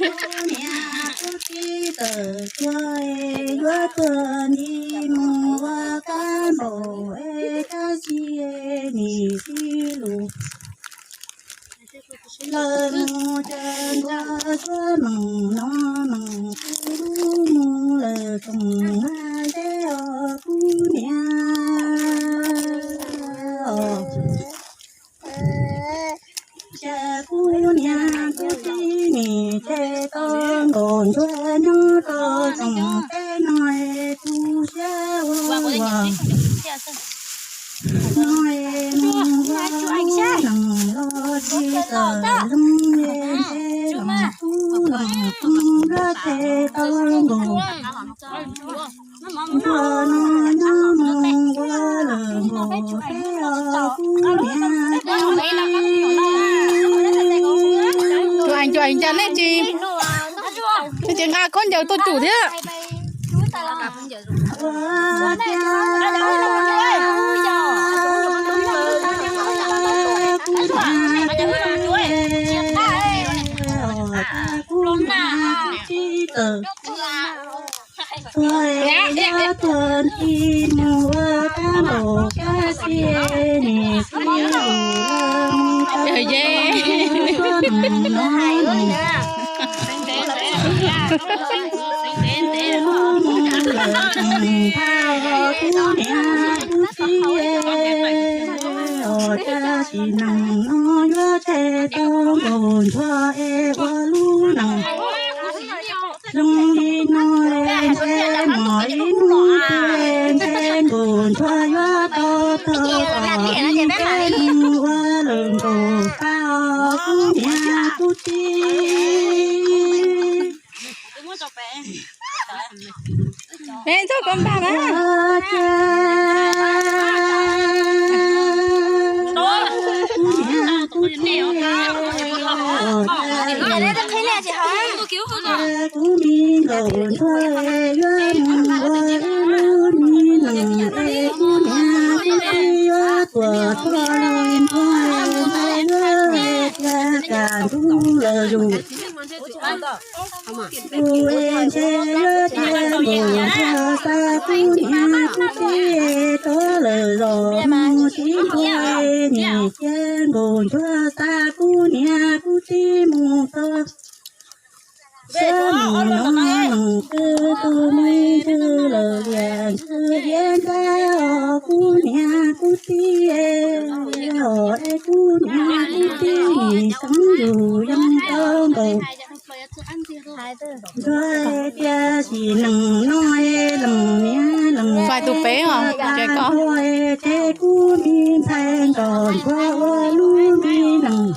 Kuv niam kuv txiv tawm tuag es yuav tuag nti mus ua kab npaum es kab xis es nim txij lus. Lawv mus caw ntua suab meem no meem kuv lub mus lawm koom haj zeb os kuv niam os. Cas kuv niam kuv txiv nim tseg tau nkaus ntsuag nyob rau tsoom teb no es tu siab ua ua. No es mus ua neeg los tsis txawm zoo es ntshe los kuv los kuv yuav tseg tau nkaus. Ntuag no nyob mus ua lawm nkaus peb os kuv niam. Cuam ncas nej tsis, nej tsis nqa khaub ncaws tuaj cum thiab. Ua cas kuv niam kuv txiv tawm tuag es yuav tuag nti mus ua kab npaum kab xis es nim txij lus lawv mus caw ntua suab meem no meem kuv lub mus lawm koom haj zeb os kuv niam kuv txiv os. Cas sim neej no yuav tseg tau nkaus ntsuag es ua lub neej zoo li no es ntshe mom ib hnub twg es ntshe nkaus ntsuag yuav tau tag tom ib peb hnub ua lawm nkaus pab os kuv niam kuv txiv. Ua cas kuv niam kuv txiv os, kuv me nkaus ntsuag yuav mus ua ib lub me neej es kuv niam kuv txiv yuav tuag txog li ntsuag es ntsuag yuav tias kam ntuj lawm zus. Kuv es ntshe yuav tias nkaus ntsuag xa kuv niam kuv txiv rov lawm zos mus sib nrug es nim cia nkaus ntsuag xa kuv niam kuv txiv mus txog sab mus no mus twb tu me ntxwg lawm liam ntxwg iab ncaib os kuv niam kuv txiv os, es kuv niam kuv txiv nim xeeb yus yeej tau nkaus. Ntsuag tias sim neej no es leej niam leej txiv tag nrho es tseg kuv me ntxhais nrog ntsuag ua lub me neej.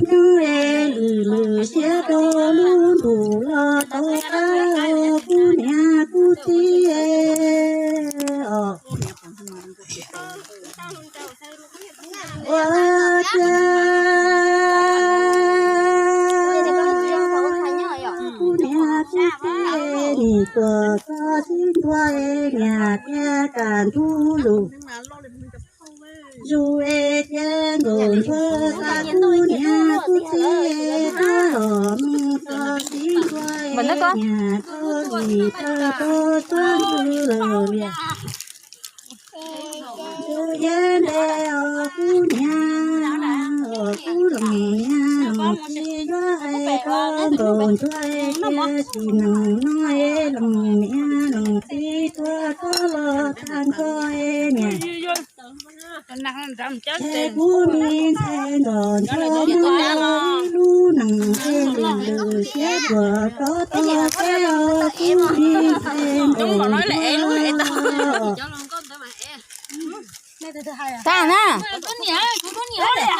Nyob es lwm lwm siab rau lub ntuj los tau qab os kuv niam kuv txiv os. Ua cas kuv niam kuv txiv nim tuag txog sib nrhuav es niam tias kam ntuj lawm zus es cia nkaus ntsuag xa kuv niam kuv txiv es rov los mus txog sib nrhuav es niam tuag vim tawg tau txoj ntxwg lawm liam. Ntxwg iab ncaib os kuv niam, os kuv leej niam leej txiv yuav hais rau nkaus ntsuag tias sim neej no es leej niam leej txiv tuag txog los tag nrho es niam es kuv me ntxhais nrog ntsuag nyob ib lub neej es lwm lwm siab puas rov tau peb os kuv me ntxhais nrog ntsuag. Tag na.